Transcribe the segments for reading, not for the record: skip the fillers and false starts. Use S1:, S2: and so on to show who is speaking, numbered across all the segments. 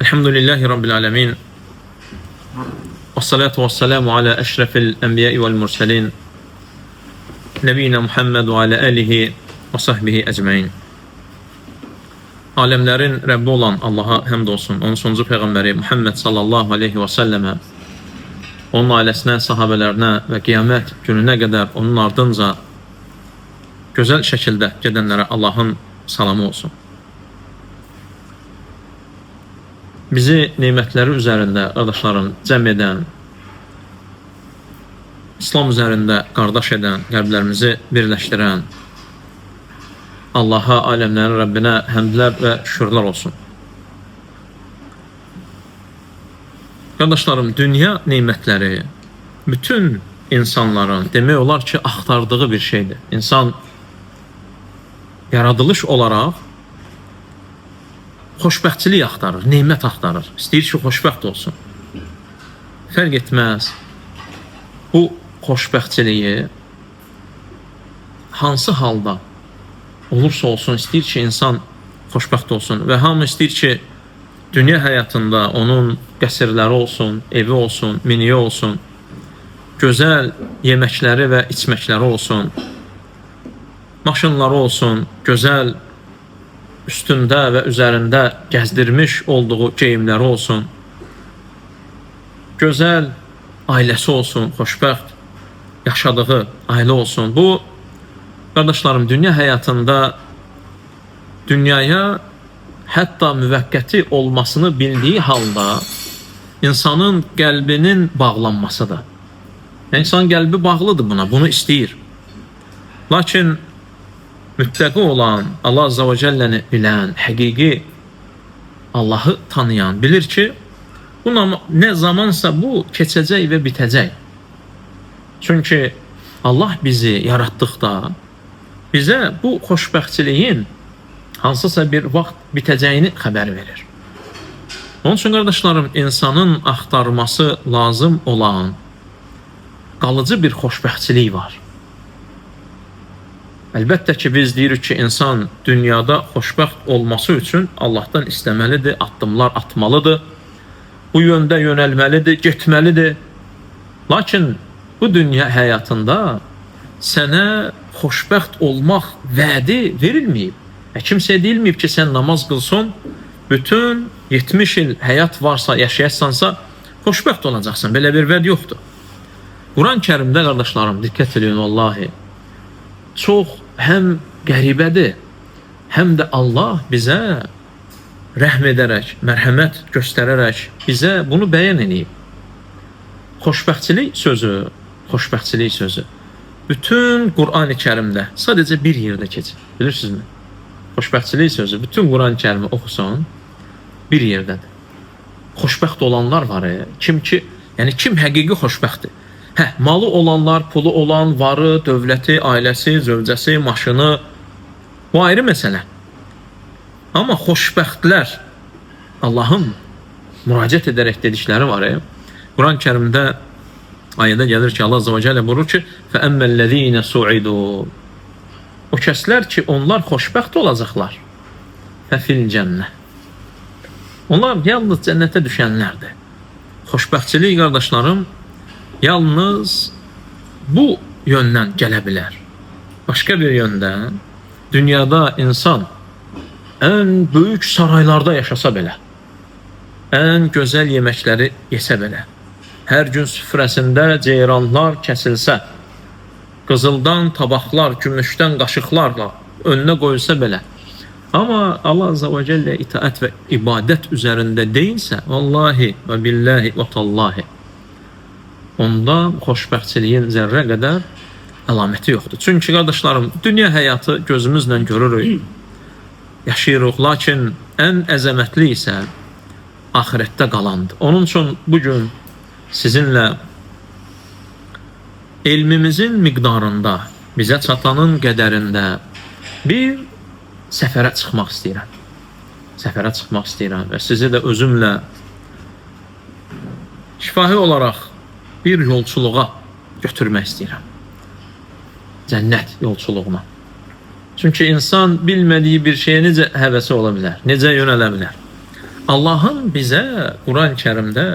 S1: Elhamdülillahi Rabbil alemin. Və salatu və selamu alə əşrəfil ənbiyai vəl mürsəlin. Nəbiyyina Muhammed və alə alihi və sahbihi ecmain. Aləmlərin Rəbbi olan Allaha həmd olsun. Onun sonuncu peyğəmbəri Muhammed sallallahu aleyhi və səlləmə, onun ailəsinə, sahabələrinə və qiyamət gününə qədər onun ardınca gözəl şəkildə gedənlərə Allahın salamı olsun. Bizi nemətləri üzərində, qardaşlarım, cəm edən, İslam üzərində qardaş edən, qəlblərimizi birləşdirən Allaha, aləmlərin Rəbbinə həmdlər və şükürlər olsun. Qardaşlarım, dünya nemətləri bütün insanların demək olar ki, axtardığı bir şeydir. İnsan yaradılış olaraq xoşbəxtçilik axtarır, nemət axtarır. İstəyir ki, xoşbəxt olsun. Fərq etməz. Bu xoşbəxtçiliyi hansı halda olursa olsun istəyir ki, insan xoşbəxt olsun və hamı istəyir ki, dünya həyatında onun qəsrləri olsun, evi olsun, miniyi olsun, gözəl yeməkləri və içməkləri olsun, maşınları olsun, gözəl üstündə və üzərində gəzdirmiş olduğu geyimləri olsun, gözəl ailəsi olsun, xoşbəxt yaşadığı ailə olsun. Bu, qardaşlarım, dünya həyatında dünyaya hətta müvəqqəti olmasını bildiyi halda insanın qəlbinin bağlanmasıdır. Yəni, insan qəlbi bağlıdır buna, bunu istəyir. Lakin müttəqi olan, Allah Azza və Cəlləni bilən, həqiqi Allahı tanıyan bilir ki, bu nə zamansa bu keçəcək və bitəcək. Çünki Allah bizi yaratdıqda bizə bu xoşbəxtçiliyin hansısa bir vaxt bitəcəyini xəbər verir. Onun üçün, qardaşlarım, insanın axtarması lazım olan qalıcı bir xoşbəxtçilik var. Əlbəttə ki, biz deyirik ki, insan dünyada xoşbəxt olması üçün Allahdan istəməlidir, addımlar atmalıdır, bu yöndə yönəlməlidir, getməlidir. Lakin bu dünya həyatında sənə xoşbəxt olmaq vədi verilməyib. Kimsəyə deyilməyib ki, sən namaz qılsın, bütün 70 il həyat varsa, yaşayasansa, xoşbəxt olacaqsan. Belə bir vəd yoxdur. Quran-ı Kərimdə, qardaşlarım, diqqət edin, vallahi, çox həm qəribədir, həm də Allah bizə rəhm edərək, mərhəmət göstərərək bizə bunu bəyan edib. Xoşbəxtçilik sözü, xoşbəxtçilik sözü bütün Qur'an-ı Kərimdə sadəcə bir yerdə keçir. Bilirsinizmi? Xoşbəxtçilik sözü bütün Qur'an-ı Kərimi oxusan bir yerdədir. Xoşbəxt olanlar var, kim ki, yəni kim həqiqi xoşbəxtdir? Hə, malı olanlar, pulu olan, varı, dövləti, ailəsi, zövcəsi, maşını, bu ayrı məsələ. Amma xoşbəxtlər Allahın müraciət edərək dedikləri var. Quran-ı Kərimdə ayədə gəlir ki, Allah Azza və Cəllə buyurur ki, فَأَمَّا الَّذ۪ينَ سُعِدُوا. O kəslər ki, onlar xoşbəxt olacaqlar. فَفِي الْجَنَّةِ. Onlar yalnız cənnətə düşənlərdir. Xoşbəxtçilik, qardaşlarım, yalnız bu yöndən gələ bilər. Başqa bir yöndən dünyada insan ən böyük saraylarda yaşasa belə, ən gözəl yeməkləri yesə belə, hər gün süfrəsində ceyranlar kəsilsə, qızıldan tabaqlar, gümüşdən qaşıqlarla önünə qoyulsa belə, amma Allah Azza və Cəllə itaət və ibadət üzərində deyilsə, vallahi və billahi və tallahi, onda xoşbəxtçiliyin zərrə qədər əlaməti yoxdur. Çünki qardaşlarım, dünya həyatı gözümüzlə görürük, yaşayırıq, lakin ən əzəmətli isə axirətdə qalandır. Onun üçün bugün sizinlə elmimizin miqdarında, bizə çatanın qədərində bir səfərə çıxmaq istəyirəm. Səfərə çıxmaq istəyirəm və sizi də özümlə şifahi olaraq bir yolçuluğa götürmək istəyirəm. Cənnət yolçuluğuna. Çünki insan bilmədiyi bir şeyə necə həvəsi ola bilər, necə yönələ bilər. Allahın bizə Quran-ı Kərimdə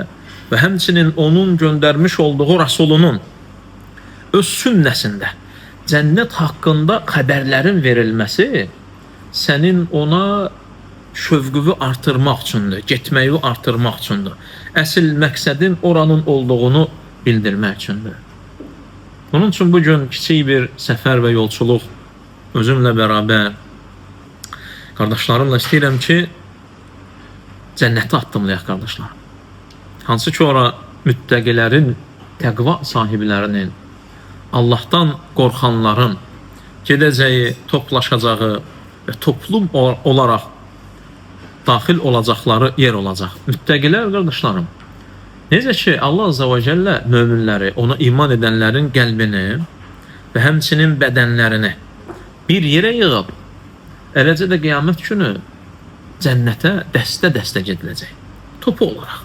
S1: və həmçinin onun göndərmiş olduğu Rasulunun öz sünnəsində cənnət haqqında xəbərlərin verilməsi sənin ona şövqünü artırmaq üçündür, getməyi artırmaq üçündür. Əsl məqsədin oranın olduğunu bildirmək üçündür. Bunun üçün bugün kiçik bir səfər və yolçuluq özümlə bərabər qardaşlarımla istəyirəm ki, cənnətə addımlayaq qardaşlar. Hansı ki ora müttəqilərin, təqva sahiblərinin, Allahdan qorxanların gedəcəyi, toplaşacağı və toplum olaraq daxil olacaqları yer olacaq. Müttəqilər qardaşlarım, necə ki Allah Azza və Cəllə möminləri, ona iman edənlərin qəlbini və həmçinin bədənlərini bir yerə yığıb, eləcə də qiyamət günü cənnətə dəstə-dəstə gediləcək. Topu olaraq.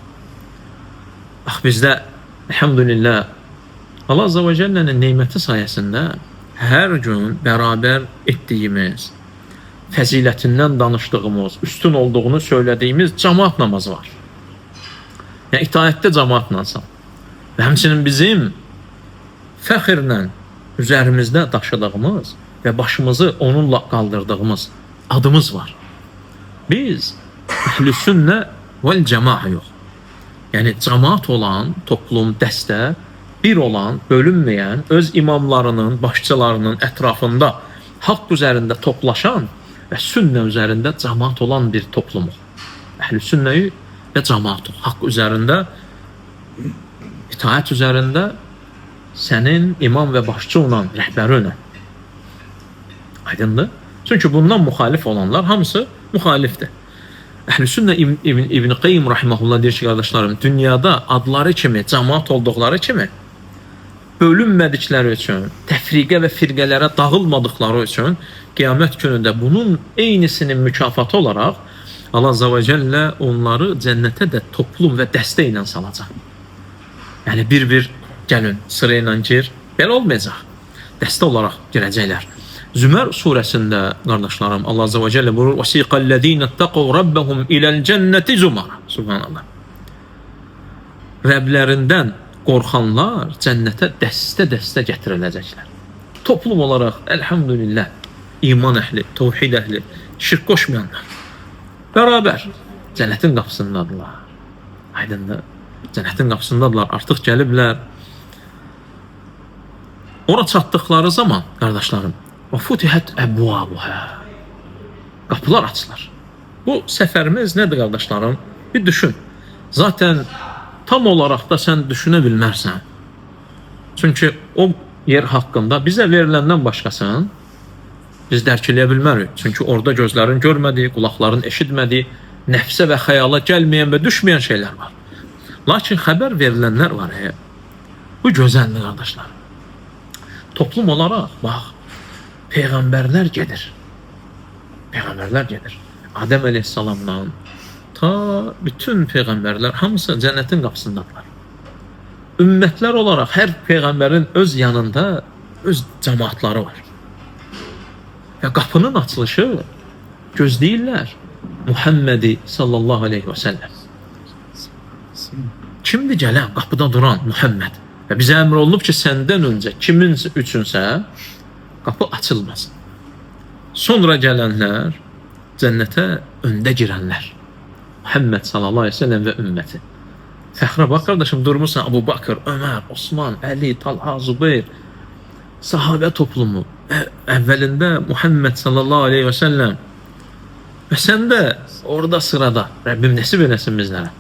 S1: Bax bizdə, elhamdülillah, Allah Azza və Cəllənin neməti sayəsində hər gün bərabər etdiyimiz, fəzilətindən danışdığımız, üstün olduğunu söylədiyimiz cemaat namazı var. Yəni itaətdə cemaatlansan. Və həmçinin bizim fəxrlə üzərimizdə daşıdığımız və başımızı onunla qaldırdığımız adımız var. Biz əhl-i sünnə vəl cemaat yox. Yəni cemaat olan toplum, dəstə, bir olan, bölünməyən, öz imamlarının, başçılarının ətrafında haqq üzərində toplaşan və sünnə üzərində cemaat olan bir toplumuq. Əhl-i sünnəyi və cemaatıq. Haqq üzərində, itaət üzərində sənin imam və başçı olan, rəhbəri ilə. Aydındır? Çünki bundan müxalif olanlar hamısı müxalifdir. Əhl-i sünnə İbn Qayyim rahimehullah deyir ki, qardaşlarım, dünyada adları kimi, cemaat olduqları kimi bölünmədikləri üçün, təfriqə və firqələrə dağılmadıqları üçün qiyamət günündə bunun eynisinin mükafatı olaraq Allah Azza və Cəllə onları cənnətə də toplum və dəstə ilə salacaq. Yəni bir-bir gəlin, sırayla gir, belə olmayacaq. Dəstə olaraq girəcəklər. Zümer surəsində qardaşlarım Allah Azza və Cəllə buyurur: "Vəsiqəl-lezîne ittaqav rabbahum iləl cenneti zumara." Subhanallah. Rəblərindən qorxanlar cənnətə dəstə-dəstə gətiriləcəklər. Toplum olaraq elhamdülillah iman əhli, tövhid əhli, şirk qoşmayanlar bərabər cənnətin qapısındadılar. Aydındır. Cənnətin qapısındadılar. Artıq gəliblər. Ora çatdıqları zaman qardaşlarım, və futihət əbvabuhə. Qapılar açılır. Bu səfərimiz nədir qardaşlarım? Bir düşün. Zaten tam olaraq da sən düşünə bilmərsən. Çünki o yer haqqında bizə veriləndən başqasını biz dərk eləyə bilmərik. Çünki orada gözlərin görmədiyi, qulaqların eşitmədiyi, nəfsə və xəyala gəlməyən və düşməyən şeylər var. Lakin xəbər verilənlər var. Bu gözəldir qardaşlar. Toplum olaraq bax, peyğəmbərlər gedir. Peyğəmbərlər gedir. Adəm əleyhissalamdan ta bütün peyğəmbərlər hamısı cənnətin qapısındadılar. Ümmətlər olaraq hər peyğəmbərin öz yanında öz cəmaatları var. Və qapının açılışı gözləyirlər Muhammədi sallallahu aleyhi və səlləm. Kimdir gələn, qapıda duran Muhammed? Və bizə əmr olunub ki, səndən öncə kimin üçünsə qapı açılmasın. Sonra gələnlər, cənnətə öndə girənlər. Muhammed sallallahu aleyhi ve sellem və ümməti. Fəxrə bax qardaşım, durmursan Abu Bakır, Ömər, Osman, Əli, Talha, Zubeyr, sahabə toplumu, əvvəlində Muhammed sallallahu aleyhi və səlləm və sən də orada sırada. Rəbbim nəsib eləsin bizlərə.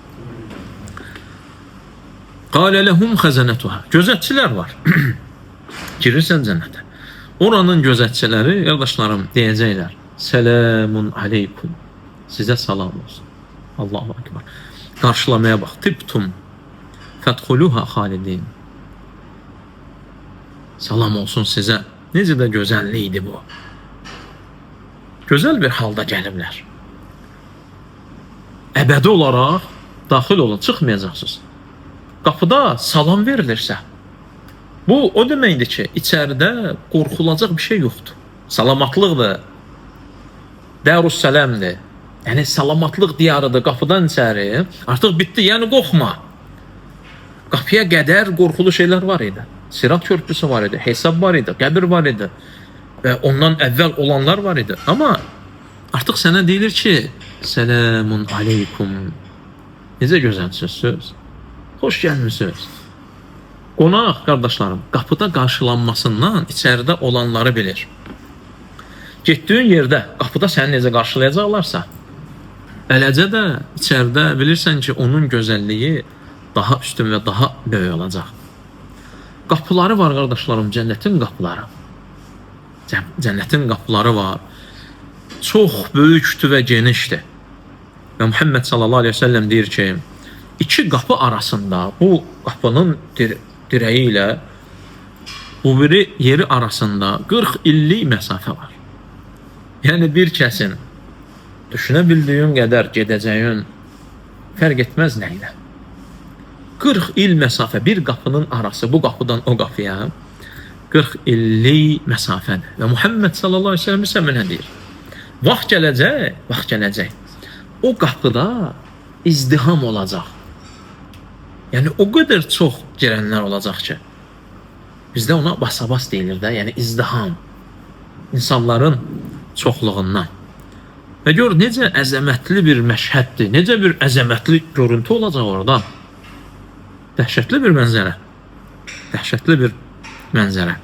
S1: Qalə ləhum xəzənətuhə. Gözətçilər var. Girirsən cənnətə. Oranın gözətçiləri, qardaşlarım, deyəcəklər: Selamun aleykum. Sizə salam olsun. Allahu akbar. Qarşılamaya bax. Tibtum fədxuluha xalidin. Salam olsun sizə. Necə də gözəllikdir bu. Gözəl bir halda gəliblər. Əbədi olaraq daxil olun, çıxmayacaqsınız. Qapıda salam verilirsə, bu o deməkdir ki, içəridə qorxulacaq bir şey yoxdur. Salamatlıqdır. Darüssəlamdır. Yəni salamatlıq diyarıdır qapıdan içəri. Artıq bitdi, yəni qorxma. Qapıya qədər qorxulu şeylər var idi. Sirat körpüsü var idi, hesab var idi, qəbir var idi və ondan əvvəl olanlar var idi. Amma artıq sənə deyilir ki, selamun aleykum. Necə gözəl söz. Xoş gəlmisiniz. Qonaq, qardaşlarım, qapıda qarşılanmasından içəridə olanları bilir. Getdiyin yerdə qapıda səni necə qarşılayacaqlarsa, eləcə də içəridə bilirsən ki, onun gözəlliyi daha üstün və daha böyük olacaq. Qapıları var qardaşlarım, cənnətin qapıları. Cənnətin qapıları var. Çox böyükdür və genişdir. Və Muhammed sallallahu aleyhi ve sellem deyir ki, iki qapı arasında bu qapının dirəyi ilə bu biri yeri arasında 40 illik məsafə var. Yəni bir kəsin düşünə bildiyin qədər gedəcəyin fərq etməz nə ilə. 40 il məsafə bir qapının arası bu qapıdan o qapıya 40 illik məsafədir. Və Muhammed sallallahu aleyhi ve sellem isə mənə deyir. Vaxt gələcək, vaxt gələcək. O qapıda izdiham olacaq. Yəni o qədər çox girənlər olacaq ki, bizdə ona basabas deyilir də, yəni izdiham. İnsanların çoxluğundan. Və gör necə əzəmətli bir məşhəddir, necə bir əzəmətli görüntü olacaq orada. Dəhşətli bir mənzərə. Dəhşətli bir mənzərə.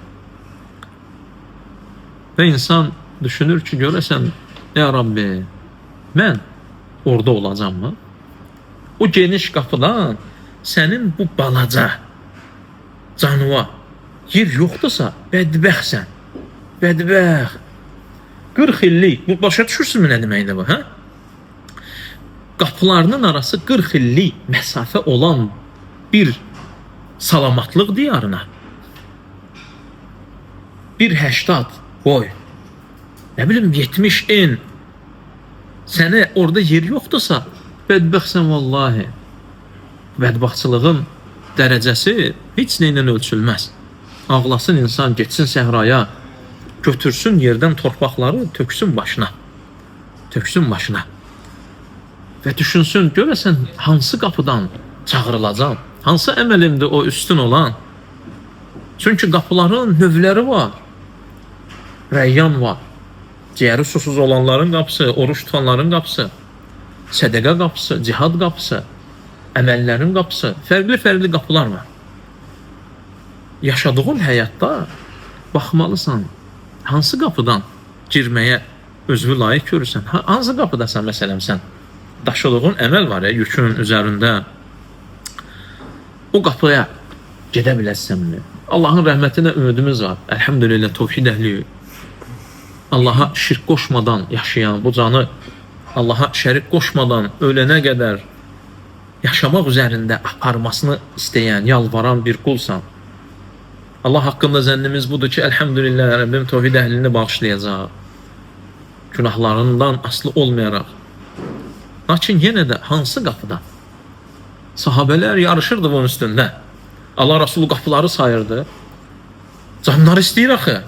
S1: Və insan düşünür ki, görəsən, ya Rabbi, mən orada olacağam mı? O geniş qapıdan sənin bu balaca canıva yer yoxdursa, bədbəxtsən. Bədbəxt. 40 illik. Bu başa düşürsünmü nə deməkdir bu, hə? Qapılarının arası 40 illik məsafə olan bir salamatlıq diyarına 1.80 boy, nə bilim 70 en sənə orada yer yoxdursa, bədbəxtsən vallahi. Bədbəxtçılığın dərəcəsi heç nə ilə ölçülməz. Ağlasın insan, getsin səhraya, götürsün yerdən torpaqları, töksün başına. Töksün başına. Və düşünsün, görəsən hansı qapıdan çağırılacam? Hansı əməlimdir o üstün olan? Çünki qapıların növləri var. Rəyyan var. Ciyəri susuz olanların qapısı, oruç tutanların qapısı, sədəqə qapısı, cihad qapısı, əməllərin qapısı, fərqli-fərqli qapılar var. Yaşadığın həyatda baxmalısan, hansı qapıdan girməyə özünü layiq görürsən? Hansı qapıdasan məsələn sən? Daşıdığın əməl var ya yükün üzərində. O qapıya gedə bilərsənmi? Allahın rəhmətinə ümidimiz var. Elhamdülillah tövhid əhli. Allaha şirk qoşmadan yaşayan bu canı Allaha şərik qoşmadan ölənə qədər yaşamaq üzərində aparmasını istəyən, yalvaran bir qulsan. Allah haqqında zənnimiz budur ki, elhamdülillah Rəbbim tövhid əhlini bağışlayacaq. Günahlarından aslı olmayaraq. Lakin yenə də hansı qapıda? Sahabələr yarışırdı bunun üstündə. Allah Resulü qapıları sayırdı. Canları istəyir axı.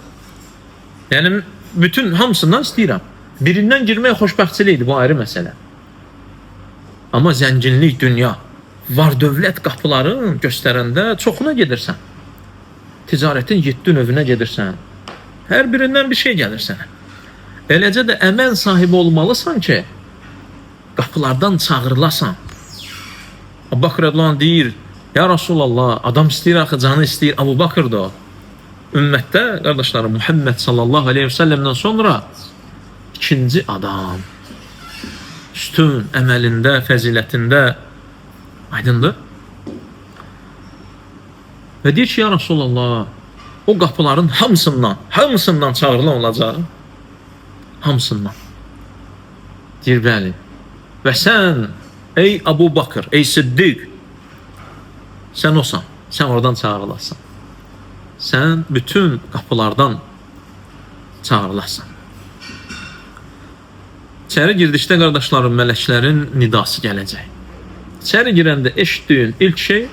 S1: Yəni bütün hamısından istəyirəm. Birindən girmək xoşbəxtçilikdir, bu ayrı məsələ. Amma zənginlik, dünya, var dövlət qapıların göstərəndə çoxuna gedirsən. Ticarətin 7 növünə gedirsən. Hər birindən bir şey gəlir sənə. Eləcə də əməl sahibi olmalısan ki, qapılardan çağırılasan. Abu Bakr radiyallahu anh deyir, ya Rasulallah, adam istəyir axı, canı istəyir. Abu Bakr da o. Ümmətdə, qardaşlarım, Muhammed sallallahu aleyhi ve sellem'dən sonra ikinci adam. Üstün əməlində, fəzilətində. Aydındır? Və deyir ki, ya Rasulallah, o qapıların hamısından çağırılan olacaq. Hamısından. Deyir, bəli. Və sən, ey Abu Bakr, ey Siddiq, sən osan, sən oradan çağırılasan. Sən bütün qapılardan çağırılasan. İçəri girdikdə qardaşlarım, mələklərin nidası gələcək. İçəri girəndə eşitdiyin ilk şey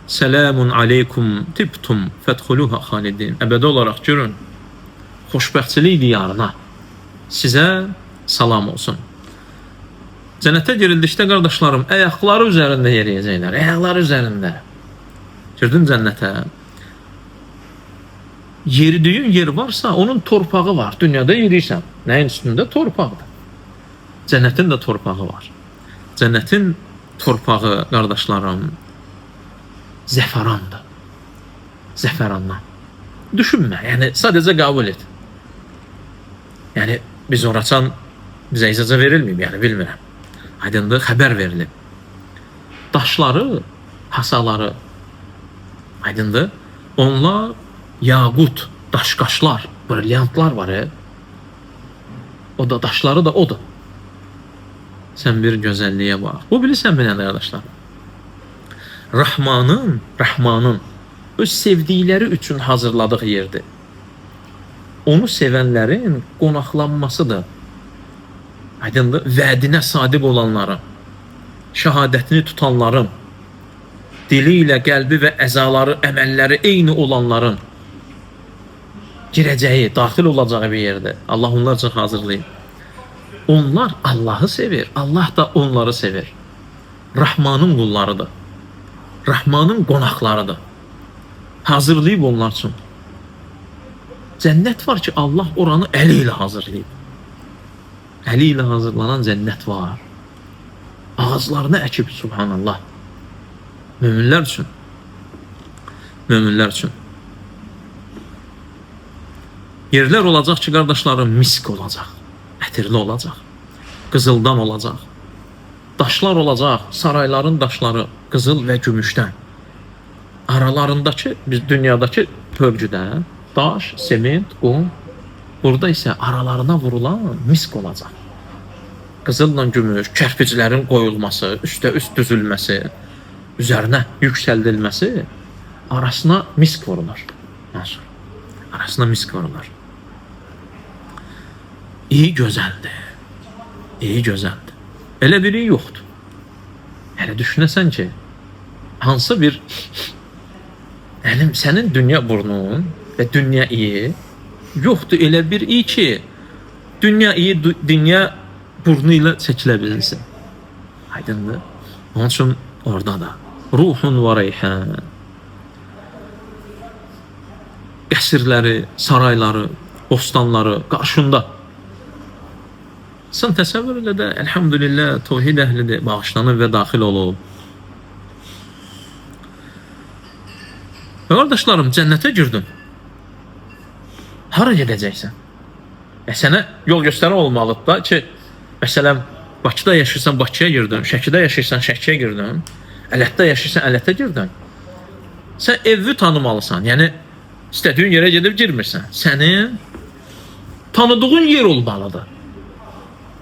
S1: Selamun aleykum tibtum fədxuluha xalidin. Əbədi olaraq görün. Xoşbəxtçilik diyarına sizə salam olsun. Cənnətə girildikdə qardaşlarım, ayaqları üzərində yeriyəcəklər. Ayaqları üzərində. Girdin cənnətə. Yeridiyin yer varsa, onun torpağı var. Dünyada yeriysən. Nəyin üstündə? Torpaqdır. Cənnətin də torpağı var. Cənnətin torpağı, qardaşlarım, zəfərandır. Zəfərandan. Düşünmə, yəni sadəcə qəbul et. Yəni biz oraçan bizə icazə verilməyib, yəni bilmirəm. Aydındır, xəbər verilib. Daşları, hasaları, aydındır, onlar yaqut, daşqaşlar, brilyantlar var. O da daşları da odur. Sən bir gözəlliyə bax. Bu bilirsən nə qardaşlar? Rahmanın öz sevdikləri üçün hazırladığı yerdir. Onu sevənlərin qonaqlanmasıdır. Aydındır, vədinə sadiq olanların, şəhadətini tutanların, dili ilə qəlbi və əzaları, əməlləri eyni olanların girəcəyi, daxil olacağı bir yerdir. Allah onlar üçün hazırlayıb. Onlar Allahı sevir, Allah da onları sevir. Rahmanın qullarıdır. Rahmanın qonaqlarıdır. Hazırlayıb onlar üçün. Cənnət var ki, Allah oranı əli ilə hazırlayıb. Əli ilə hazırlanan cənnət var. Ağaclarını əkib, subhanallah. Möminlər üçün. Möminlər üçün. Yerlər olacaq ki, qardaşlarım, misk olacaq, ətirli olacaq, qızıldan olacaq. Daşlar olacaq, sarayların daşları qızıl və gümüşdən. Aralarındakı, biz dünyadakı pörgüdə daş, sement, qum, burada isə aralarına vurulan misk olacaq. Qızılla gümüş, kərpiclərin qoyulması, üstə üst düzülməsi, üzərinə yüksəldilməsi, arasına misk vurulur. Mansur, arasına misk vurulur. İyi gözəldir. İyi gözəldir. Elə biri yoxdur. Hələ düşünəsən ki, hansı bir yəni sənin dünya burnun və dünya iyi yoxdur elə bir iyi ki, dünya iyi dünya burnu ilə çəkilə bilsin. Aydındır. Onun üçün orada da ruhun və reyhan. Qəsrləri, sarayları, bostanları qarşında. Sən təsəvvür elə də, elhamdülillah, tohid əhlidir, bağışlanıb və daxil olub. Və qardaşlarım, cənnətə girdin. Hara gedəcəksən? Sənə yol göstərən olmalıdır da ki, məsələn, Bakıda yaşayırsan, Bakıya girdin, Şəkidə yaşayırsan, Şəkiyə girdin, Ələtdə yaşayırsan, Ələtə girdin. Sən evi tanımalısan, yəni istədiyin yerə gedib girmirsən. Sənin tanıdığın yer olmalıdır.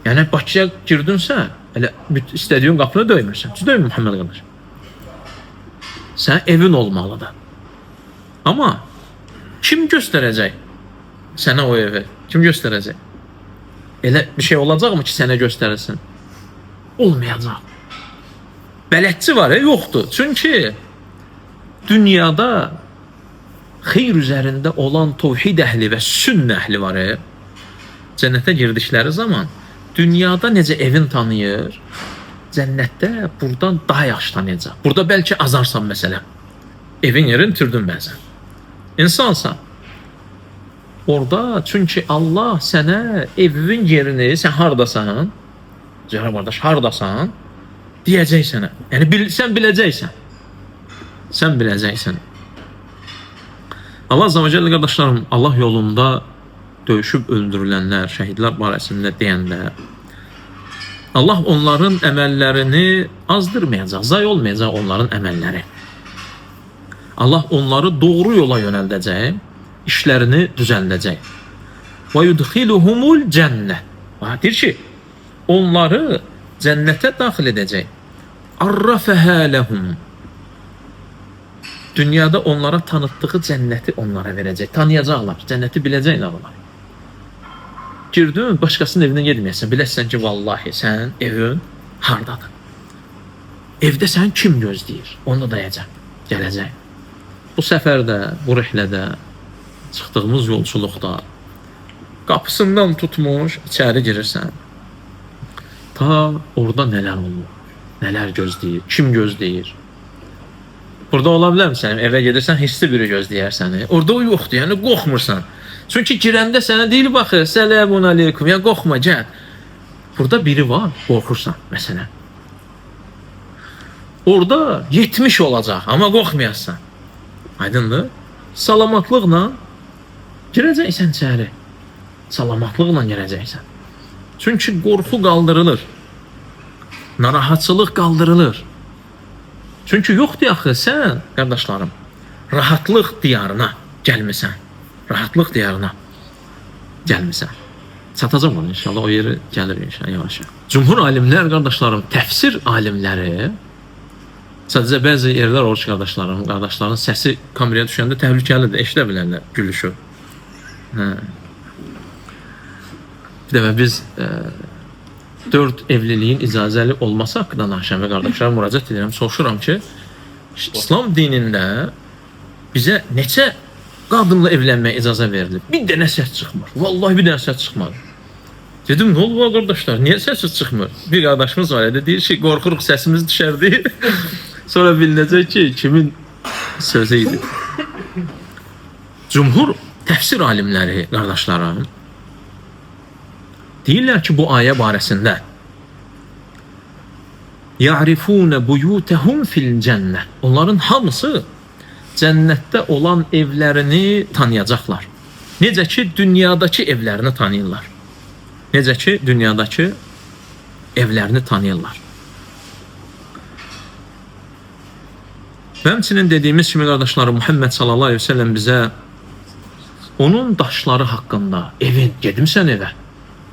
S1: Yəni Bakıya girdinsə, elə istədiyin qapını döymürsən. Düz döymür Muhammed qardaş. Sən evin olmalıdır. Amma kim göstərəcək sənə o evi? Kim göstərəcək? Elə bir şey olacaqmı ki, sənə göstərilsin? Olmayacaq. Bələdçi var, yoxdur. Çünki dünyada xeyr üzərində olan tovhid əhli və sünnə əhli var. Cənnətə girdikləri zaman dünyada necə evin tanıyır, cənnətdə buradan daha yaxşı tanıyacaq. Burada bəlkə azarsan məsələn. Evin yerini türdün bəzən. İnsansan. Orada çünki Allah sənə evin yerini, sən hardasan, Zöhrə qardaş, hardasan, deyəcək sənə. Yəni sən biləcəksən. Sən biləcəksən. Allah azza və cəllə qardaşlarım, Allah yolunda döyüşüb öldürülənlər, şəhidlər barəsində deyəndə Allah onların əməllərini azdırmayacaq, zay olmayacaq onların əməlləri. Allah onları doğru yola yönəldəcək, işlərini düzəldəcək. Və yudxiluhumul cənnə. Deyir ki, onları cənnətə daxil edəcək. Arrafəhə ləhum. Dünyada onlara tanıtdığı cənnəti onlara verəcək. Tanıyacaqlar, cənnəti biləcəklər onlar. Girdin, başqasının evinə getməyəsən. Biləsən ki, vallahi sən evin hardadır? Evdə sən kim gözləyir? Onu da dayacaq, gələcək. Bu səfərdə, bu rihlədə, çıxdığımız yolçuluqda qapısından tutmuş, içəri girirsən. Ta orada nələr olur, nələr gözləyir, kim gözləyir. Burada ola bilərmi? Evə gedirsən, hisli biri gözləyər səni. Orada o yoxdur, yəni qorxmursan. Çünki girəndə sənə deyir, baxır, sələmun aleykum, yəni qorxma, gəl. Burada biri var, qorxursan, məsələn. Orada 70 olacaq, amma qorxmayasan. Aydındır? Salamatlıqla girəcəksən içəri. Salamatlıqla girəcəksən. Çünki qorxu qaldırılır. Narahatçılıq qaldırılır. Çünki yoxdur axı sən, qardaşlarım, rahatlıq diyarına gəlmisən. Rahatlıq diyarına gəlmisən. Çatacam onu inşallah, o yeri gəlir inşallah yavaş. Cumhur alimlər, qardaşlarım, təfsir alimləri, sadəcə bəzi yerlər olur ki, qardaşlarım, qardaşların səsi kameraya düşəndə təhlükəlidir, eşidə bilərlər gülüşü. Hə. Bir dəfə biz 4 evliliyin icazəli olması haqqında danışan və qardaşlara müraciət edirəm, soruşuram ki, İslam dinində bizə neçə qadınla evlənməyə icazə verilib? Bir dənə səs çıxmır. Vallahi bir dənə səs çıxmadı. Dedim, nə oldu qardaşlar, niyə səssiz çıxmır? Bir qardaşımız var idi, deyir ki, qorxuruq səsimiz düşərdi. Sonra bilinəcək ki, kimin sözü idi. Cumhur təfsir alimləri, qardaşlarım, deyirlər ki, bu ayə barəsində Ya'rifune buyutehum fil cennə. Onların hamısı cənnətdə olan evlərini tanıyacaqlar. Necə ki, dünyadakı evlərini tanıyırlar. Necə ki, dünyadakı evlərini tanıyırlar. Və həmçinin dediyimiz kimi, qardaşlarım, Muhammed sallallahu aleyhi ve sellem bizə onun daşları haqqında, evin, gedimsən evə,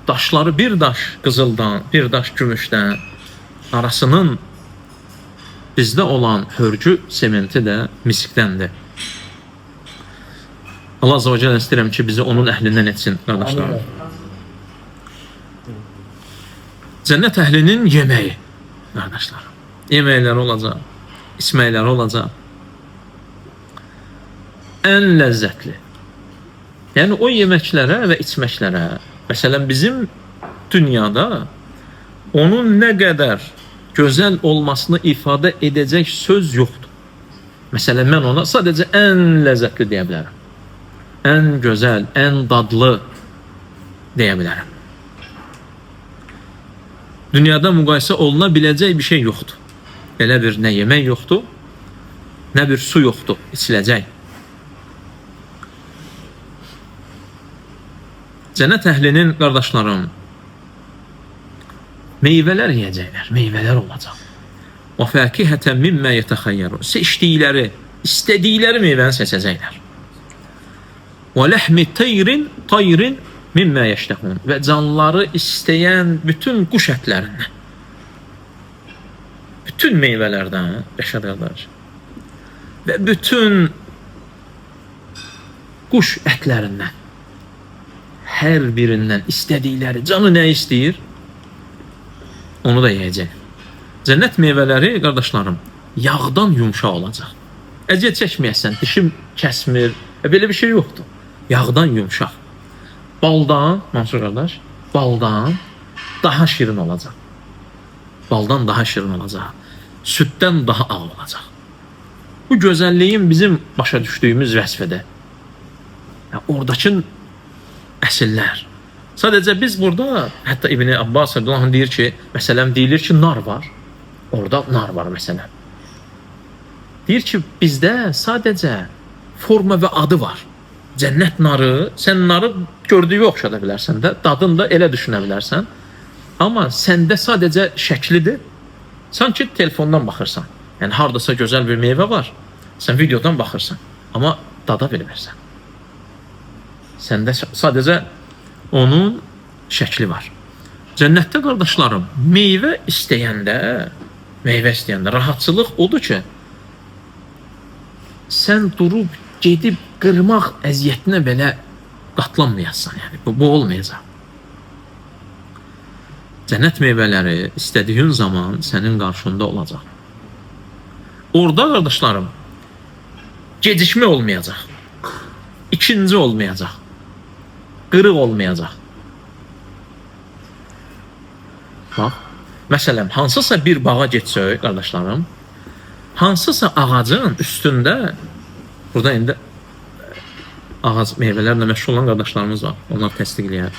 S1: daşları bir daş qızıldan, bir daş gümüşdən, arasının bizdə olan hörgü sementi də miskdəndir. Allah Azze ve Celle istəyirəm ki, bizi onun əhlindən etsin, qardaşlarım. Cənnət əhlinin yeməyi, qardaşlarım. Yeməkləri olacaq, içməkləri olacaq. Ən ləzzətli. Yəni o yeməklərə və içməklərə, məsələn bizim dünyada onun nə qədər gözəl olmasını ifadə edəcək söz yoxdur. Məsələn, mən ona sadəcə ən ləzzətli deyə bilərəm. Ən gözəl, ən dadlı deyə bilərəm. Dünyada müqayisə oluna biləcək bir şey yoxdur. Elə bir nə yemək yoxdur, nə bir su yoxdur, içiləcək. Cənnət əhlinin, qardaşlarım, meyvələr yeyəcəklər, meyvələr olacaq. Və fəkihətən mimmə yetəxəyyərun. Seçdikləri, istədikləri meyvəni seçəcəklər. Və ləhmi teyrin, tayrin mimmə yeştəhun. Və canları istəyən bütün quş ətlərindən, bütün meyvələrdən, Rəşad qardaş, və bütün quş ətlərindən, hər birindən istədikləri, canı nə istəyir, onu da yeyəcək. Cənnət meyvələri, qardaşlarım, yağdan yumşaq olacaq. Əziyyət çəkməyəsən, dişim kəsmir, belə bir şey yoxdur. Yağdan yumşaq. Baldan, Mansur qardaş, baldan daha şirin olacaq. Baldan daha şirin olacaq. Süddən daha ağ olacaq. Bu gözəlliyin bizim başa düşdüyümüz vəsfədə. Yəni, oradakı əsillər. Sadəcə biz burada, hətta İbn Abbas radiyallahu anh deyir ki, məsələn deyilir ki, nar var. Orada nar var məsələn. Deyir ki, bizdə sadəcə forma və adı var. Cənnət narı, sən narı gördüyü oxşada bilərsən də, dadını da elə düşünə bilərsən. Amma səndə sadəcə şəklidir. Sanki telefondan baxırsan. Yəni hardasa gözəl bir meyvə var. Sən videodan baxırsan, amma dada bilmirsən. Səndə sadəcə onun şəkli var. Cənnətdə qardaşlarım, meyvə istəyəndə, rahatçılıq odur ki, sən durub gedib qırmaq əziyyətinə belə qatlanmayasan. Yəni bu olmayacaq. Cənnət meyvələri istədiyin zaman sənin qarşında olacaq. Orada qardaşlarım, gecikmə olmayacaq. İkinci olmayacaq. Qırıq olmayacaq. Bax, Məsələn, hansısa bir bağa getsək, qardaşlarım, hansısa ağacın üstündə, burada indi ağac meyvələrlə məşğul olan qardaşlarımız var, onlar təsdiqləyər.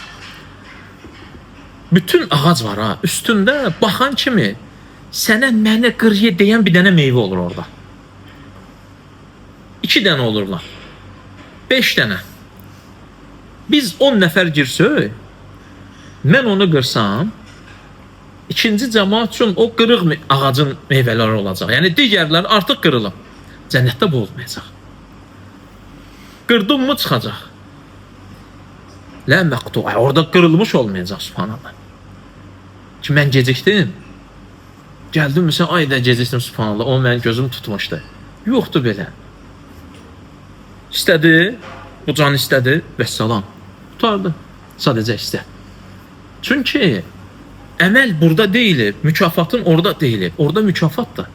S1: Bütün ağac var ha, üstündə baxan kimi sənə mənə qırıya deyən bir dənə meyvə olur orada. 2 dənə olurlar, 5 dənə. Biz 10 nəfər girsək, mən onu qırsam, ikinci cəmaat üçün o qırıq ağacın meyvələri olacaq. Yəni digərləri artıq qırılıb. Cənnətdə bu olmayacaq. Qırdın mı çıxacaq. Lə məqtu, orada qırılmış olmayacaq, subhanallah. Ki mən gecikdim. Gəldim məsələn, ay da gecikdim, subhanallah. O mənim gözüm tutmuşdu. Yoxdur belə. İstədi, bu can istədi, vəssalam. Qutardı. Sadəcə istə. Çünki əməl burada deyil, mükafatın orada deyil. Orada mükafat da.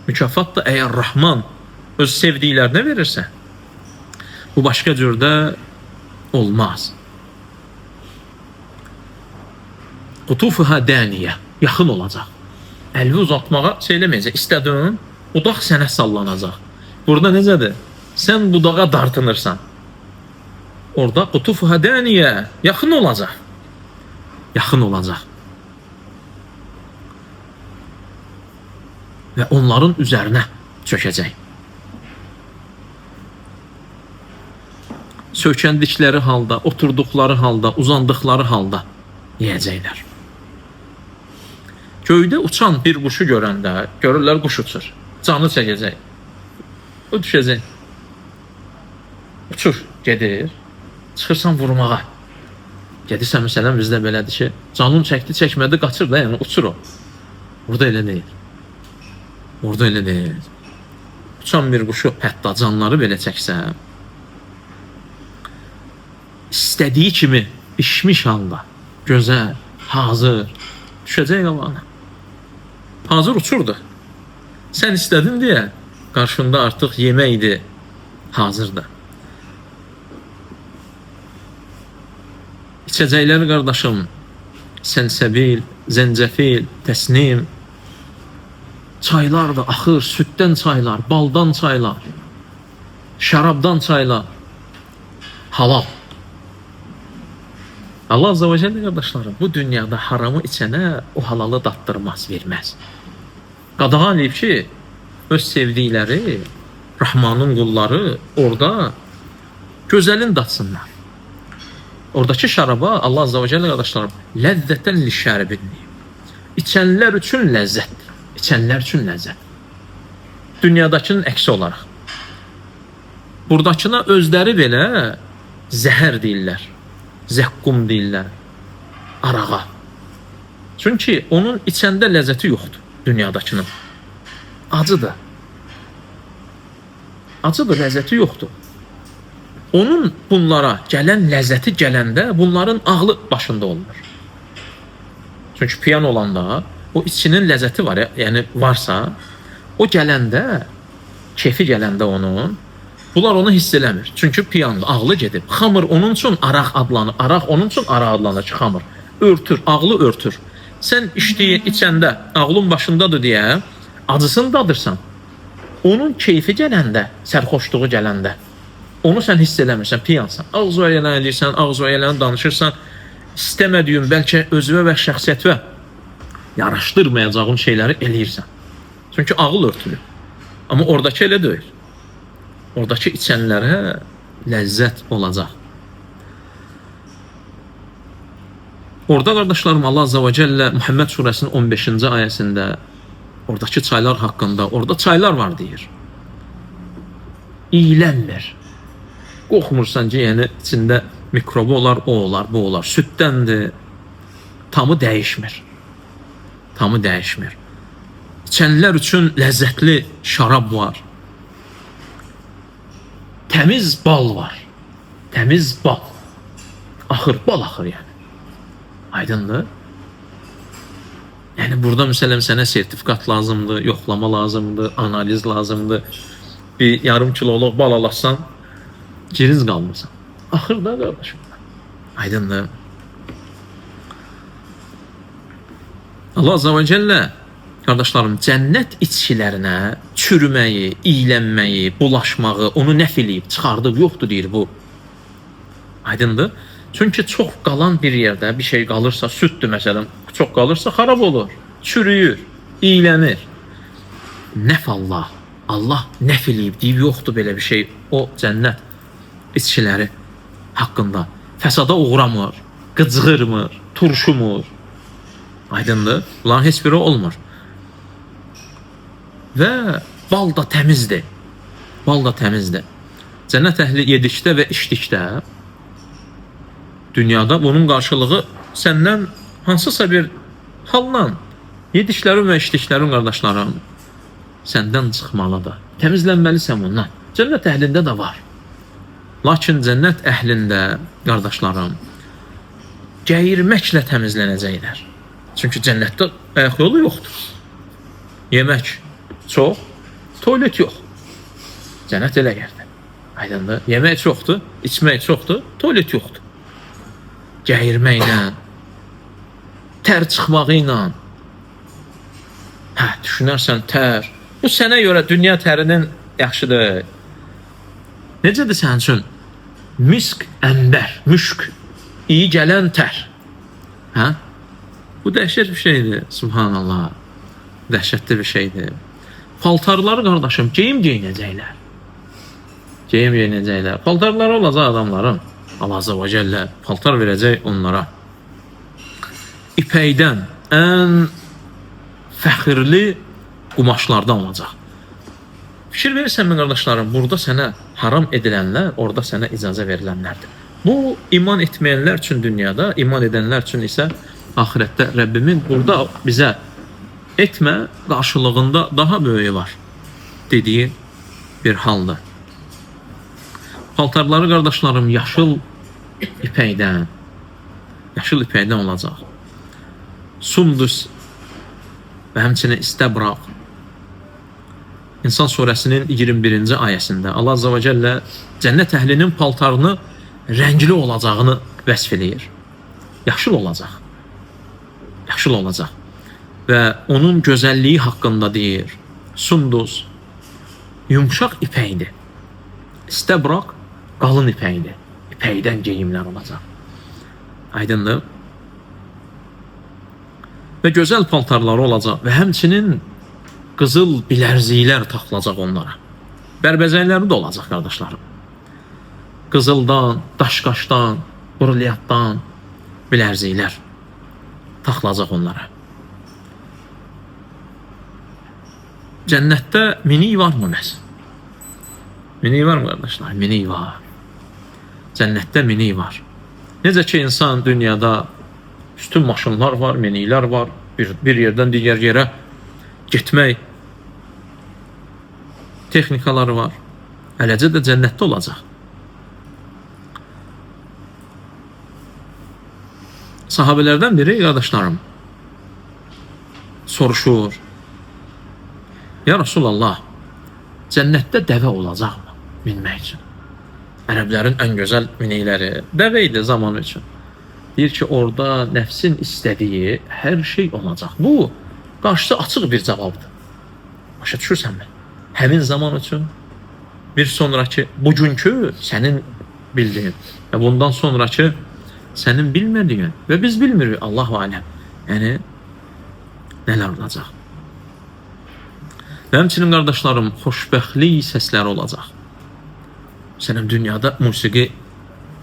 S1: Mükafat da əgər Rahman öz sevdiklərinə verirsə, bu başqa cürdə olmaz. Qutufuha daniyə, yaxın olacaq. Əlvi uzatmağa şey eləməyəcək. İstədiyin budaq sənə sallanacaq. Burada necədir? Sən budağa dartınırsan. Orada qutufuha daniyə, yaxın olacaq. Yaxın olacaq. Və onların üzərinə çökəcək. Söykəndikləri halda, oturduqları halda, uzandıqları halda yeyəcəklər. Göydə uçan bir quşu görəndə, görürlər quş uçur. Canı çəkəcək. O düşəcək. Uçur, gedir. Çıxırsan vurmağa. Gedirsən, məsələn, bizdə belədir ki, canın çəkdi, çəkmədi, qaçır da, yəni uçur o. Orada elə deyil. Orada elə deyil. Uçan bir quşu hətta canları belə çəksə, istədiyi kimi bişmiş halda, gözəl, hazır, düşəcək qabağına. Hazır uçurdu. Sən istədin deyə, qarşında artıq yeməkdir, hazırdır. İçəcəklər qardaşım, səlsəbil, zəncəfil, təsnim, çaylar da axır, süddən çaylar, baldan çaylar, şərabdan çaylar, halal. Allah Azze ve Celle qardaşlarım, bu dünyada haramı içənə o halalı datdırmaz, verməz. Qadağan eləyib ki, öz sevdikləri, Rahmanın qulları orada gözəlin datsınlar. Oradakı şəraba Allah Azze ve Celle qardaşlarım, ləzzətən lişəribin deyib. İçənlər üçün ləzzətdir. İçənlər üçün ləzzət. Dünyadakının əksi olaraq. Buradakına özləri belə zəhər deyirlər. Zəqqum deyirlər. Arağa. Çünki onun içəndə ləzzəti yoxdur dünyadakının. Acıdır. Acıdır, ləzzəti yoxdur. Onun bunlara gələn ləzzəti gələndə bunların ağlı başında olmur. Çünki piyan olanda o içinin ləzzəti var, yəni varsa, o gələndə, kefi gələndə onun, bunlar onu hiss eləmir. Çünki piyandır, ağlı gedib. Xamır onun üçün araq adlanır. Araq onun üçün araq adlanır ki, xamır. Örtür, ağlı örtür. Sən içdiyi, içəndə ağlın başındadır deyə acısını dadırsan. Onun keyfi gələndə, sərxoşluğu gələndə, onu sən hiss eləmirsən, piyansan. Ağzı elən eləyirsən, ağzı elən danışırsan. İstəmədiyin, bəlkə özünə və şəxsiyyətvə yaraşdırmayacağın şeyləri eləyirsən. Çünki ağıl örtülür. Amma oradakı elə deyil. Oradakı içənlərə ləzzət olacaq. Orada qardaşlarım, Allah Azze ve Celle Muhammed surəsinin 15-ci ayəsində oradakı çaylar haqqında, orada çaylar var deyir. İylənmir. Qorxmursan ki, yəni içində mikrobu olar, o olar, bu olar. Süddəndir. Tamı dəyişmir. Tamı dəyişmir. İçənlər üçün ləzzətli şarab var. Təmiz bal var. Təmiz bal. Axır, bal axır yəni. Aydındır? Yəni burada məsələn sənə sertifikat lazımdır, yoxlama lazımdır, analiz lazımdır. Bir yarım kiloluq bal alasan, giriz qalmırsan. Axır da qardaşım. Aydındır? Allah Azza və Cəllə, qardaşlarım, cənnət içkilərinə çürüməyi, iylənməyi, bulaşmağı, onu nəf eləyib, çıxardıb, yoxdur deyir bu. Aydındır? Çünki çox qalan bir yerdə bir şey qalırsa, süddür məsələn, çox qalırsa xarab olur, çürüyür, iylənir. Nəf Allah, Allah nəf eləyib, deyib, yoxdur belə bir şey o cənnət içkiləri haqqında. Fəsada uğramır, qıcığırmır, turşumur. Aydındır? Bunların heç biri olmur. Və bal da təmizdir. Bal da təmizdir. Cənnət əhli yedikdə və içdikdə dünyada bunun qarşılığı səndən hansısa bir halla yediklərin və içdiklərin, qardaşlarım, səndən çıxmalıdır. Təmizlənməlisən bundan. Cənnət əhlində də var. Lakin cənnət əhlində, qardaşlarım, gəyirməklə təmizlənəcəklər. Çünki cənnətdə ayaq yolu yoxdur. Yemək çox, tualet yox. Cənnət elə yerdir. Aydındır. Yemək çoxdur, içmək çoxdur, tualet yoxdur. Gəyirməklə, tər çıxmağı ilə. Hə, düşünərsən tər. Bu sənə görə dünya tərinin yaxşıdır. Necədir sənin üçün? Misk, ənbər, müşk, iyi gələn tər. Hə? Bu dəhşət bir şeydir, subhanallah. Dəhşətli bir şeydir. Paltarları, qardaşım, geyim geyinəcəklər. Geyim geyinəcəklər. Paltarları olacaq adamların. Allah Azza və Cəllə paltar verəcək onlara. İpəkdən, ən fəxirli qumaşlardan olacaq. Fikir verirsənmi, qardaşlarım, burada sənə haram edilənlər, orada sənə icazə verilənlərdir. Bu, iman etməyənlər üçün dünyada, iman edənlər üçün isə axirətdə Rəbbimin burada bizə etmə qarşılığında daha böyüyü var dediyi bir haldır. Paltarları, qardaşlarım, yaşıl ipəkdən, yaşıl ipəkdən olacaq. Sundus və həmçinin istəbraq. İnsan surəsinin 21-ci ayəsində Allah Azza və Cəllə cənnət əhlinin paltarını rəngli olacağını vəsf eləyir. Yaşıl olacaq. Yaşıl olacaq. Və onun gözəlliyi haqqında deyir. Sundus yumşaq ipəkdir. İstəbraq qalın ipəkdir. İpəkdən geyimlər olacaq. Aydındır? Və gözəl paltarları olacaq və həmçinin qızıl bilərziklər taxılacaq onlara. Bərbəzəkləri də olacaq, qardaşlarım. Qızıldan, daşqaşdan, brilyantdan bilərziklər taxılacaq onlara. Cənnətdə minik varmı məs? Minik varmı, qardaşlar? Minik var. Cənnətdə minik var. Necə ki, insan dünyada üstün maşınlar var, miniklər var, bir yerdən digər yerə getmək texnikaları var. Eləcə də cənnətdə olacaq. Sahabelərdən biri, qardaşlarım, soruşur. Ya Rasulallah, cənnətdə dəvə olacaqmı minmək üçün? Ərəblərin ən gözəl minikləri dəvə idi zaman üçün. Deyir ki, orada nəfsin istədiyi hər şey olacaq. Bu, qarşısı açıq bir cavabdır. Başa düşürsənmi? Həmin zaman üçün, bir sonraki, bugünkü sənin bildiyin və bundan sonraki sənin bilmədiyin və biz bilmirik, Allahu aləm. Yəni, nələr olacaq? Və həmçinin, qardaşlarım, xoşbəxtlik səsləri olacaq. Məsələn, dünyada musiqi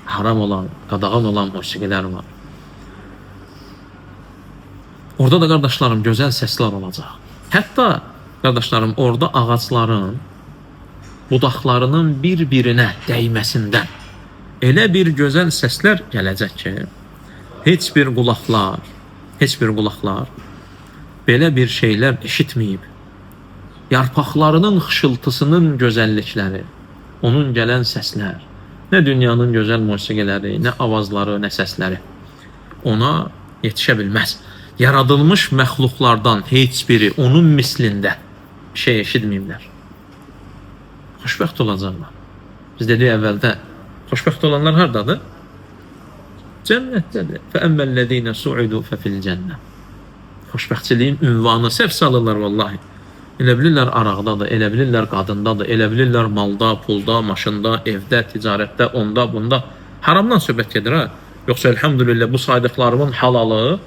S1: haram olan, qadağan olan musiqilər var. Orada da, qardaşlarım, gözəl səslər olacaq. Hətta, qardaşlarım, orada ağacların budaqlarının bir-birinə dəyməsindən elə bir gözəl səslər gələcək ki, heç bir qulaqlar belə bir şeylər eşitməyib. Yarpaqlarının xışıltısının gözəllikləri, onun gələn səslər, nə dünyanın gözəl musiqiləri, nə avazları, nə səsləri ona yetişə bilməz. Yaradılmış məxluqlardan heç biri onun mislində bir şey eşitməyiblər. Xoşbəxt olacaqlar. Biz dedik əvvəldə, xoşbəxt olanlar hardadır? Cənnətdədir. فَأَمَّا الَّذ۪ينَ سُعِدُوا فَفِي الْجَنَّةِ. Xoşbəxtçiliyin ünvanı səhv salırlar vallahi. Elə bilirlər araqdadır, elə bilirlər qadındadır, elə bilirlər malda, pulda, maşında, evdə, ticarətdə, onda, bunda. Haramdan söhbət gedir ha. Yoxsa elhamdülillah bu saydıqlarımın halalı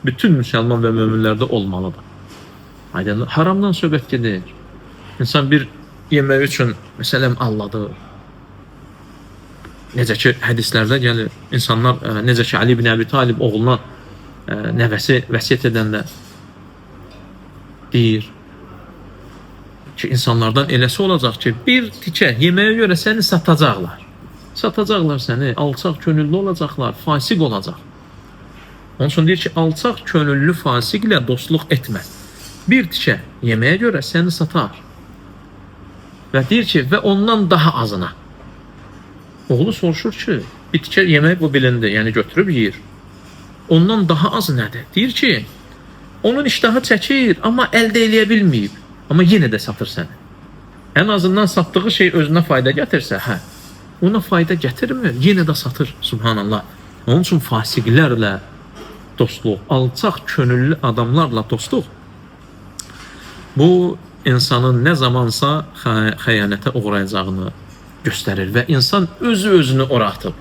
S1: bütün müsəlman və möminlərdə olmalıdır. Aydın, haramdan söhbət gedir. İnsan bir yemək üçün, məsələn, alladır. Necə ki, hədislərdə gəlir, insanlar, necə ki, Ali ibn Əbi Talib oğluna nəvəsi vəsiyyət edəndə deyir ki, insanlardan eləsi olacaq ki, bir tikə yeməyə görə səni satacaqlar. Satacaqlar səni, alçaq könüllü olacaqlar, fasiq olacaq. Onun üçün deyir ki, alçaq könüllü fasiqlə dostluq etmə. Bir tikə yeməyə görə səni satar. Və deyir ki, və ondan daha azına. Oğlu soruşur ki, bir tikə yemək bu bilindi, yəni götürüb yeyir. Ondan daha az nədir? Deyir ki, onun iştahı çəkir, amma əldə eləyə bilməyib. Amma yenə də satır səni. Ən azından satdığı şey özünə fayda gətirsə, hə, ona fayda gətirmir, yenə də satır, subhanallah. Onun üçün fasiqlərlə dostluq, alçaq könüllü adamlarla dostluq, bu insanın nə zamansa xəyanətə uğrayacağını göstərir və insan özü özünü ora atıb.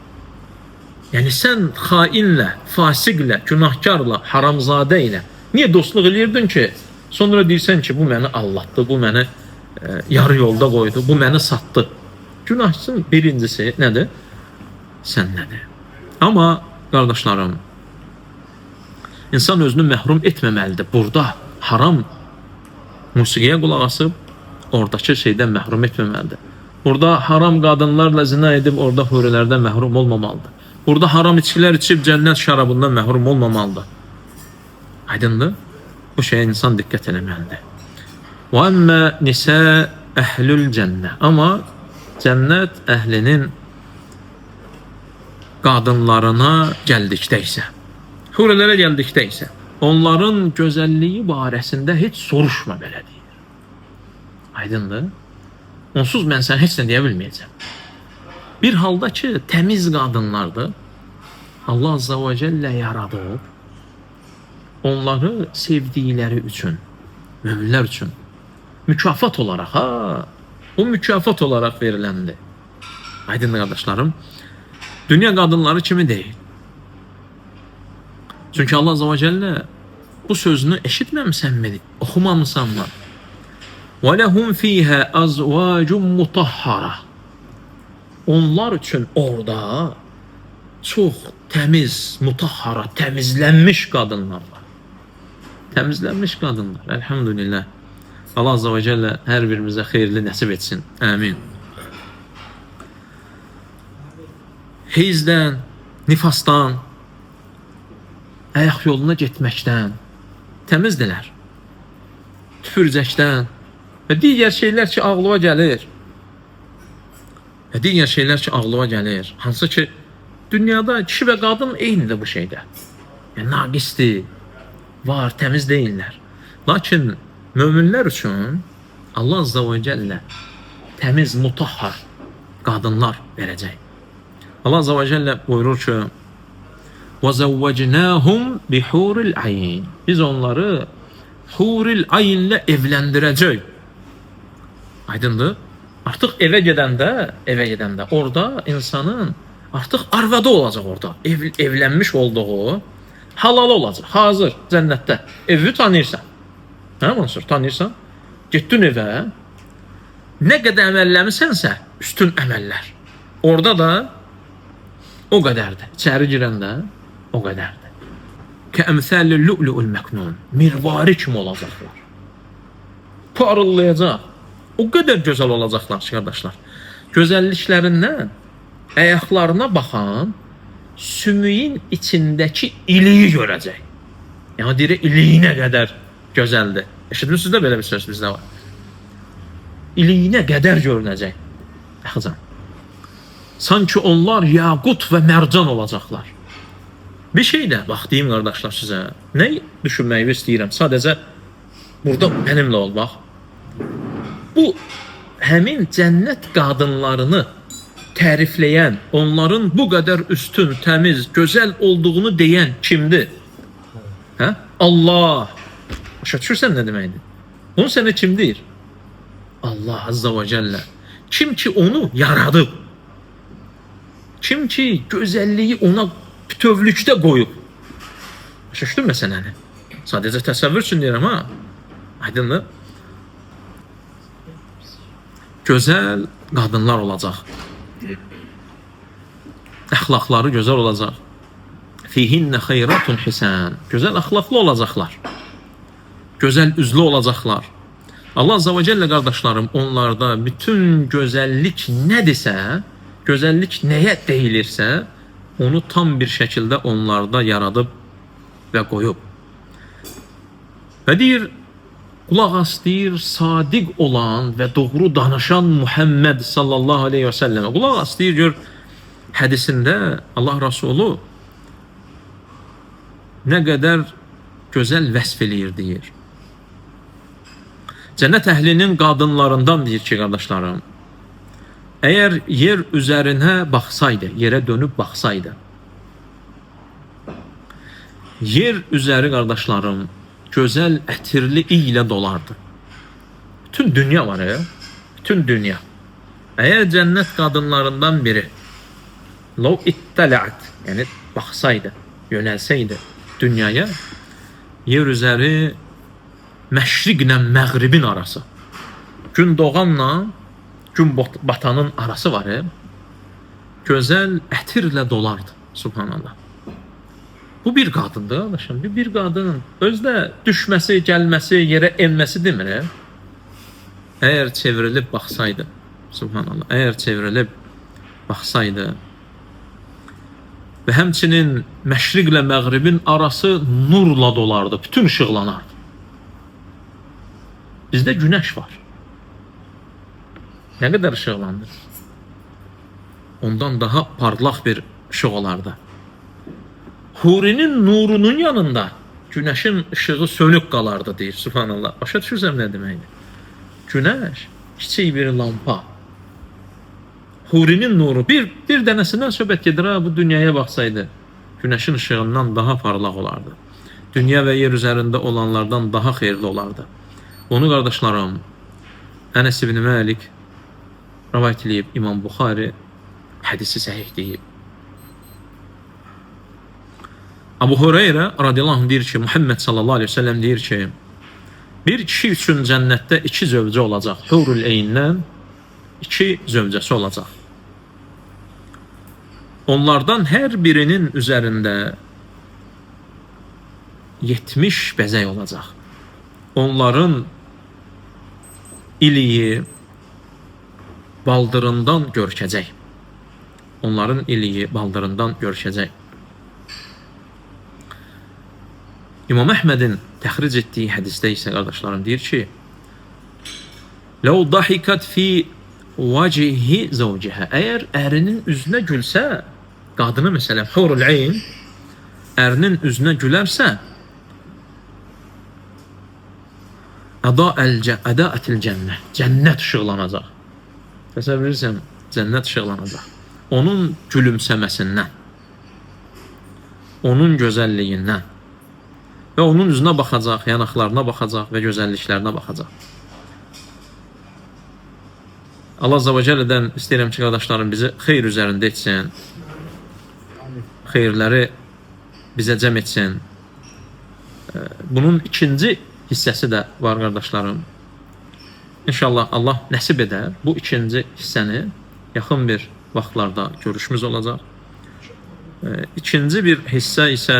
S1: Yəni sən xainlə, fasiqlə, günahkarla, haramzadə ilə niyə dostluq eləyirdin ki, sonra deyirsən ki, bu məni allatdı, bu məni yarı yolda qoydu, bu məni satdı. Günahsın birincisi nədir? Sən nədir? Amma qardaşlarım, insan özünü məhrum etməməlidir. Burada haram musiqiyə qulaq asıb, oradakı şeydən məhrum etməməlidir. Burada haram qadınlarla zina edib, orada hurilərdən məhrum olmamalıdır. Burada haram içkilər içib, cənnət şarabından məhrum olmamalıdır. Aydındır? Bu şeyə insan diqqət eləməlidir. Və əmmə nisə əhlül cənnə. Amma cənnət əhlinin qadınlarına gəldikdə isə, hurilərə gəldikdə isə, onların gözəlliyi barəsində heç soruşma belə deyir. Aydındır? Onsuz mən sənə heç nə deyə bilməyəcəm. Bir halda ki, təmiz qadınlardır. Allah Azza və Cəllə yaradıb onları sevdikləri üçün, möminlər üçün mükafat olaraq, ha, bu mükafat olaraq veriləndir. Aydındır qardaşlarım? Dünya qadınları kimi deyil. Çünki Allah Azza və Cəllə bu sözünü eşitməmisənmi, oxumamısanmı? وَلَهُمْ ف۪يهَا أَزْوَاجٌ مُطَهَّرَةٌ. Onlar üçün orada çox təmiz, mutahhara, təmizlənmiş qadınlar var. Təmizlənmiş qadınlar. Elhamdülillah. Allah Azza və Cəllə hər birimizə xeyirli nəsib etsin. Amin. Heyzdən, nifasdan, ayaq yoluna getməkdən təmizdilər. Tüpürcəkdən və digər şeylər ki, ağlıma gəlir. Və digər şeylər ki, ağlıma gəlir. Hansı ki, dünyada kişi və qadın eynidir bu şeydə. Yəni, naqisdir, var, təmiz deyillər. Lakin möminlər üçün Allah Azza və Cəllə təmiz, mutahhar qadınlar verəcək. Allah Azza və Cəllə buyurur ki, وَزَوَّجْنَاهُمْ بِحُورِ الْعَيْنِ. Biz onları huril aynlə evləndirəcək. Aydındır? Artıq evə gedəndə orada insanın artıq arvadı olacaq orada. Evlənmiş olduğu halalı olacaq. Hazır cənnətdə. Evi tanıyırsan. Hə Mansur, tanıyırsan? Getdin evə. Nə qədər əməlləmisənsə, üstün əməllər. Orada da o qədərdir. İçəri girəndə o qədərdir. Kəəmsəli lü'lü'ül məknun. Mirvari kimi olacaqlar. Parıldayacaq. O qədər gözəl olacaqlar ki, qardaşlar. Gözəlliklərindən ayaqlarına baxan sümüyün içindəki iliyi görəcək. Yəni deyir, iliyinə qədər gözəldir. Eşitmişsiniz də belə bir söz bizdə var. İliyinə qədər görünəcək. Baxacaq. Sanki onlar yaqut və mərcan olacaqlar. Bir şey də, bax deyim qardaşlar sizə, nə düşünməyi istəyirəm? Sadəcə burada mənimlə ol, bax. Bu, həmin cənnət qadınlarını tərifləyən, onların bu qədər üstün, təmiz, gözəl olduğunu deyən kimdir? Hə? Allah. Başa düşürsən nə deməkdir? Bunu sənə kim deyir? Allah Azza və Cəllə. Kim ki onu yaradıb. Kim ki gözəlliyi ona bütövlükdə qoyub. Başa düşdün məsələni? Sadəcə təsəvvür üçün deyirəm ha. Aydındır? Gözəl qadınlar olacaq. Əxlaqları gözəl olacaq. Fihinnə xeyratun hisan. Gözəl əxlaqlı olacaqlar. Gözəl üzlü olacaqlar. Allah Azza və Cəllə qardaşlarım, onlarda bütün gözəllik nədirsə, gözəllik nəyə deyilirsə, onu tam bir şəkildə onlarda yaradıb və qoyub. Və deyir, qulaq as deyir, sadiq olan və doğru danışan Muhammed sallallahu aleyhi və səlləmə. Qulaq as deyir, gör, hədisində Allah Rasulü nə qədər gözəl vəsf eləyir deyir. Cənnət əhlinin qadınlarından deyir ki, qardaşlarım, əgər yer üzərinə baxsaydı, yerə dönüb baxsaydı, yer üzəri qardaşlarım, gözəl ətirli iy ilə dolardı. Bütün dünya var ya, bütün dünya. Əgər cənnət qadınlarından biri lov ittələət, yəni baxsaydı, yönəlsəydi dünyaya, yer üzəri məşriqlə məğribin arası, gün doğanla gün batanın arası var ya, gözəl ətirlə dolardı. Subhanallah. Bu bir qadındır qardaşım, bir qadın. Özdə düşməsi, gəlməsi, yerə enməsi demir. Əgər çevrilib baxsaydı, subhanallah, əgər çevrilib baxsaydı və həmçinin məşriqlə məğribin arası nurla dolardı, bütün işıqlanardı. Bizdə günəş var. Nə qədər işıqlanır? Ondan daha parlaq bir işıq olardı. Hurinin nurunun yanında günəşin işığı sönük qalardı deyir. Subhanallah. Başa düşürsən nə deməkdir? Günəş kiçik bir lampa. Hurinin nuru bir dənəsindən söhbət gedir ha, bu dünyaya baxsaydı günəşin işığından daha parlaq olardı. Dünya və yer üzərində olanlardan daha xeyirli olardı. Onu qardaşlarım, Ənəs ibn Məlik rəvayət eləyib, İmam Buxari hədisi səhih deyib. Abu Hüreyrə radiyallahu anh deyir ki, Muhammed sallallahu aleyhi ve sellem deyir ki, bir kişi üçün cənnətdə iki zövcə olacaq. Hurul Eyndən iki zövcəsi olacaq. Onlardan hər birinin üzərində 70 bəzək olacaq. Onların iliyi baldırından görkəcək. Onların iliyi baldırından görkəcək. İmam Əhmədin təxric etdiyi hədisdə isə qardaşlarım deyir ki, Ləv dahikat fi vacihi zəvcihə. Əgər ərinin üzünə gülsə, qadını məsələn, hurul eyn, ərinin üzünə gülərsə, ədəətil cənnə, cənnət işıqlanacaq. Təsəvvür edirsən, cənnət işıqlanacaq. Onun gülümsəməsindən, onun gözəlliyindən və onun üzünə baxacaq, yanaqlarına baxacaq və gözəlliklərinə baxacaq. Allah Azza və Cəllədən istəyirəm ki, qardaşlarım bizi xeyir üzərində etsin, xeyirləri bizə cəm etsin. Bunun ikinci hissəsi də var qardaşlarım. İnşallah Allah nəsib edər bu ikinci hissəni yaxın bir vaxtlarda görüşümüz olacaq. İkinci bir hissə isə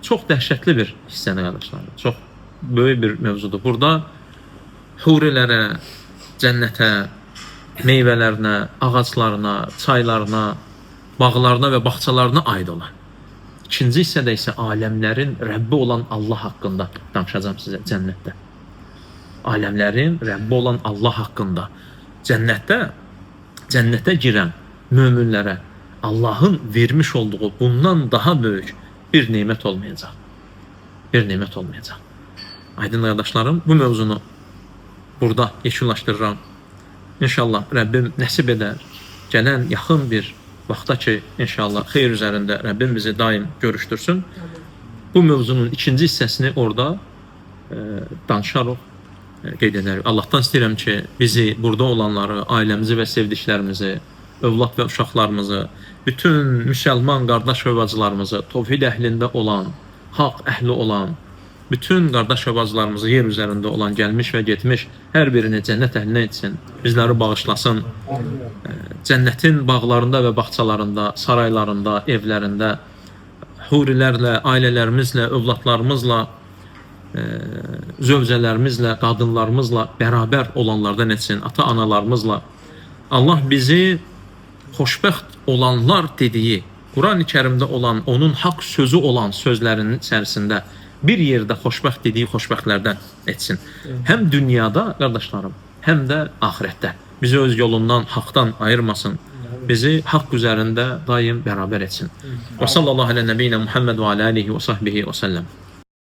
S1: çox dəhşətli bir hissəni qardaşlarım. Çox böyük bir mövzudur. Burada hurilərə, cənnətə, meyvələrinə, ağaclarına, çaylarına, bağlarına və bağçalarına aid olan. İkinci hissədə isə aləmlərin Rəbbi olan Allah haqqında danışacağım sizə cənnətdə. Aləmlərin Rəbbi olan Allah haqqında. Cənnətdə, cənnətə girən möminlərə Allahın vermiş olduğu bundan daha böyük bir nemət olmayacaq. Bir nemət olmayacaq. Aydın qardaşlarım, bu mövzunu burada yekunlaşdırıram. İnşallah Rəbbim nəsib edər. Gələn yaxın bir vaxta ki, inşallah xeyir üzərində Rəbbim bizi daim görüşdürsün. Bu mövzunun ikinci hissəsini orada danışarıq, qeyd edərik. Allahdan istəyirəm ki, bizi, burada olanları, ailəmizi və sevdiklərimizi, övlad və uşaqlarımızı, bütün müsəlman qardaş və bacılarımızı, tovhid əhlində olan, haqq əhli olan, bütün qardaş və bacılarımızı yer üzərində olan, gəlmiş və getmiş hər birini cənnət əhlinə etsin, bizləri bağışlasın. Cənnətin bağlarında və bağçalarında, saraylarında, evlərində hurilərlə, ailələrimizlə, övladlarımızla, zövcələrimizlə, qadınlarımızla bərabər olanlardan etsin, ata-analarımızla. Allah bizi xoşbəxt olanlar dediyi, Quran-ı Kərimdə olan, onun haqq sözü olan sözlərinin içərisində bir yerdə xoşbəxt dediyi xoşbəxtlərdən etsin. Həm dünyada, qardaşlarım, həm də axirətdə. Bizi öz yolundan, haqdan ayırmasın. Bizi haqq üzərində daim bərabər etsin. Və sallallahu alə nəbiyyina Muhammed və alə alihi və sahbihi və səlləm.